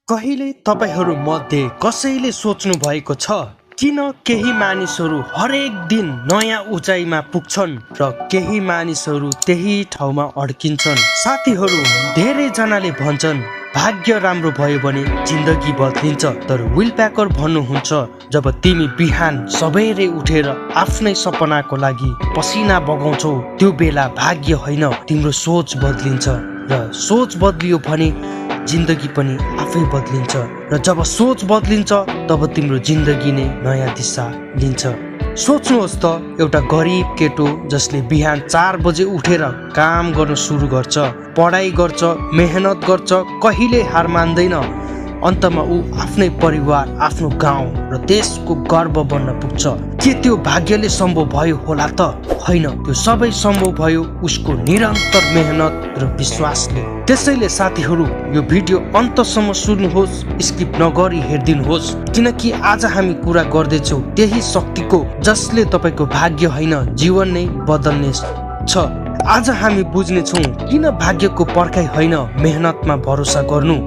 कहिले तपाईहरु मध्ये कसैले सोच्नु भएको छ किन केही मानिसहरू हरेक दिन नयाँ उचाइमा पुग्छन् र केही मानिसहरू त्यही ठाउँमा अड्किन्छन्। साथीहरू धेरै जनाले भन्छन् भाग्य राम्रो भयो भने जिन्दगी बदलिन्छ, तर विल प्याकर भन्नुहुन्छ जब तिमी बिहान सबेरै उठेर आफ्नै सपनाको लागि पसिना बगाउँछौ त्यो बेला भाग्य होइन तिम्रो सोच बदलिन्छ र सोच बदलियो भने जिन्दगी पनि आफै बदलिन्छ र जब सोच बदलिन्छ तब तिम्रो जिन्दगी नै नयाँ दिशा लिन्छ। सोच्नुहोस् त एउटा गरिब केटो जसले बिहान 4 बजे उठेर काम गर्न सुरु गर्छ, पढाइ गर्छ, मेहनत गर्छ, कहिले हार मान्दैन, अन्तमा ऊ आफ्नै परिवार, आफ्नो गाउँ र देशको गर्व बन्न पुग्छ। के त्यो भाग्यले सम्भव भयो होला त? होइन, त्यो सबै सम्भव भयो उसको निरन्तर मेहनत र विश्वासले। त्यसैले साथीहरू यो भिडियो अन्तसम्म सुन्नुहोस्, स्किप नगरी हेरिदिनुहोस्, किनकि आज हामी कुरा गर्दैछौँ त्यही शक्तिको जसले तपाईको भाग्य होइन जीवन नै बदल्ने छ। आज हामी बुझ्नेछौँ किन भाग्यको पर्खाइ होइन मेहनतमा भरोसा गर्नु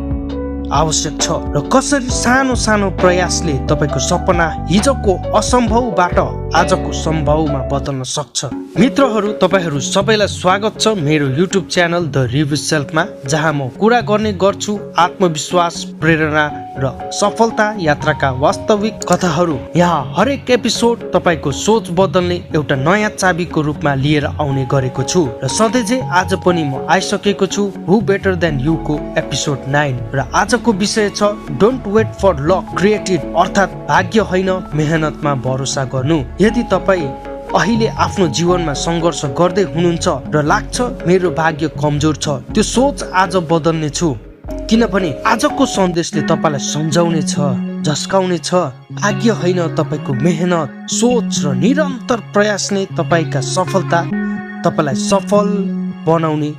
आवश्यक छ र कसरी सानो सानो प्रयासले तपाईको सपना हिजोको असम्भवबाट आजको सम्भवमा बदल्न सक्छ। मित्रहरू, तपाईहरू सबैलाई स्वागत छ मेरो युट्युब च्यानल द रिभ्यू सेल्फमा, जहाँ म कुरा गर्ने गर्छु आत्मविश्वास, प्रेरणा र सफलता यात्राका वास्तविक कथाहरू। यहाँ हरेक एपिसोड तपाईको सोच बदल्ने एउटा नयाँ चाबीको रूपमा लिएर आउने गरेको छु र सधैँ आज पनि म आइसकेको छु हु बेटर देन यु को एपिसोड 9 र आजको विषय छ don't wait for luck, create it, अर्थात् भाग्य होइन मेहनतमा भरोसा गर्नु। यदि तपाईँ अहिले आफ्नो जीवनमा सङ्घर्ष गर्दै हुनुहुन्छ र लाग्छ मेरो भाग्य कमजोर छ, त्यो सोच आज बदल्ने छु, किनभने आजको सन्देशले तपाईलाई सम्झाउने छ, झस्काउने छ। भाग्य होइन तपाईको मेहनत, सोच र निरन्तर प्रयास नै तपाईका सफलता, तपाईलाई सफल बनाउने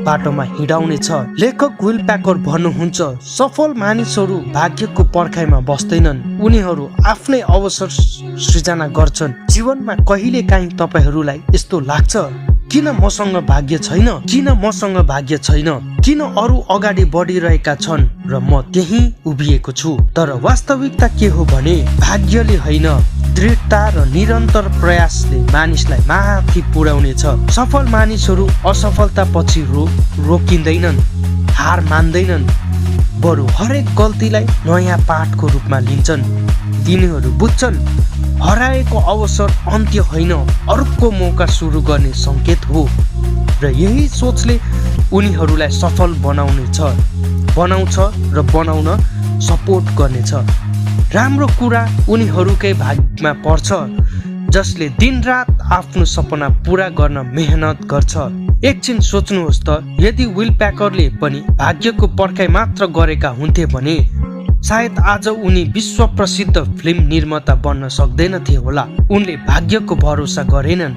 बाटोमा हिँडाउने छ। लेखक विल प्याकर भन्नुहुन्छ सफल मानिसहरू भाग्यको पर्खाइमा बस्दैनन्, उनीहरू आफ्नै अवसर सृजना गर्छन्। जीवनमा कहिले काहीँ तपाईहरूलाई यस्तो लाग्छ किन मसँग भाग्य छैन, किन मसँग भाग्य छैन, किन अरू अगाडि बढिरहेका छन् र म त्यही उभिएको छु। तर वास्तविकता के हो भने भाग्यले होइन, दृढता र निरन्तर प्रयासले मानिसलाई माथि पुर्याउने छ। सफल मानिसहरू असफलता पछि रोकिँदैनन्, हार मान्दैनन्, बरु हरेक गल्तीलाई नयाँ पाठको रूपमा लिन्छन्। तिनीहरू बुझ्छन् हराएको अवसर अन्त्य होइन, अर्को मौका सुरु गर्ने सङ्केत हो र यही सोचले उनीहरूलाई सफल बनाउँछ र बनाउन सपोर्ट गर्नेछ। राम्रो कुरा उनीहरूकै भाग्यमा पर्छ जसले दिनरात आफ्नो सपना पूरा गर्न मेहनत गर्छ। एकछिन सोच्नुहोस् त, यदि विल प्याकरले पनि भाग्यको पर्खाइ मात्र गरेका हुन्थे भने सायद आज उनी विश्व प्रसिद्ध फिल्म निर्माता बन्न सक्दैनथे होला। उनले भाग्यको भरोसा गरेनन्,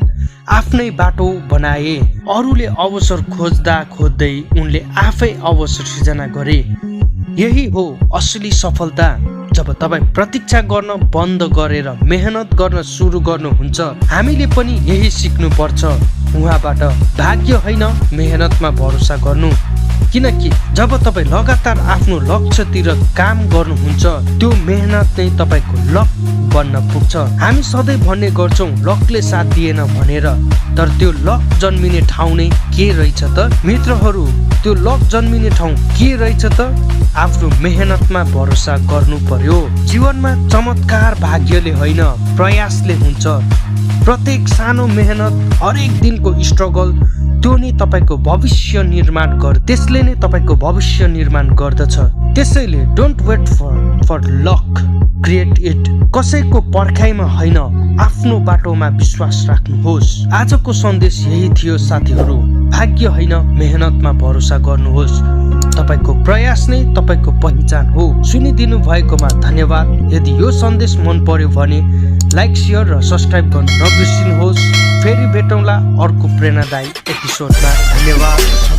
आफ्नै बाटो बनाए। अरूले अवसर खोज्दा खोज्दै उनले आफै अवसर सृजना गरे। यही हो असली सफलता। जब तपाईँ प्रतीक्षा गर्न बन्द गरेर मेहनत गर्न सुरु गर्नुहुन्छ, हामीले पनि यही सिक्नु पर्छ उहाँबाट। भाग्य होइन मेहनतमा भरोसा गर्नु, किनकि जब तपाईँ लगातार आफ्नो लक्ष्यतिर काम गर्नुहुन्छ त्यो मेहनत नै तपाईको लक बन्न पुग्छ। हामी सधैँ भन्ने गर्छौँ लकले साथ दिएन भनेर, तर त्यो लक जन्मिने ठाउँ नै के रहेछ त? मित्रहरू, त्यो लक जन्मिने ठाउँ के रहेछ त? आफ्नो मेहनतमा भरोसा गर्नु पर्यो। जीवनमा चमत्कार भाग्यले होइन प्रयासले हुन्छ। प्रत्येक सानो मेहनत, हरेक दिनको स्ट्रगल, त्यो नै तपाईको भविष्य निर्माण त्यसले नै तपाईको भविष्य निर्माण गर्दछ। त्यसैले don't wait for luck, create it. कसैको पर्खाइमा होइन, आफ्नो बाटोमा विश्वास राख्नुहोस्। आजको सन्देश यही थियो साथीहरू, भाग्य होइन मेहनतमा भरोसा गर्नुहोस्। तपाईको प्रयास नै तपाईको पहिचान हो। सुनिदिनु भएकोमा धन्यवाद। यदि यो सन्देश मन पर्यो भने लाइक, सेयर र सब्स्क्राइब गर्न नबिर्सिनुहोस्। फेरि भेटौँला अर्को प्रेरणादायी एपिसोडमा। धन्यवाद।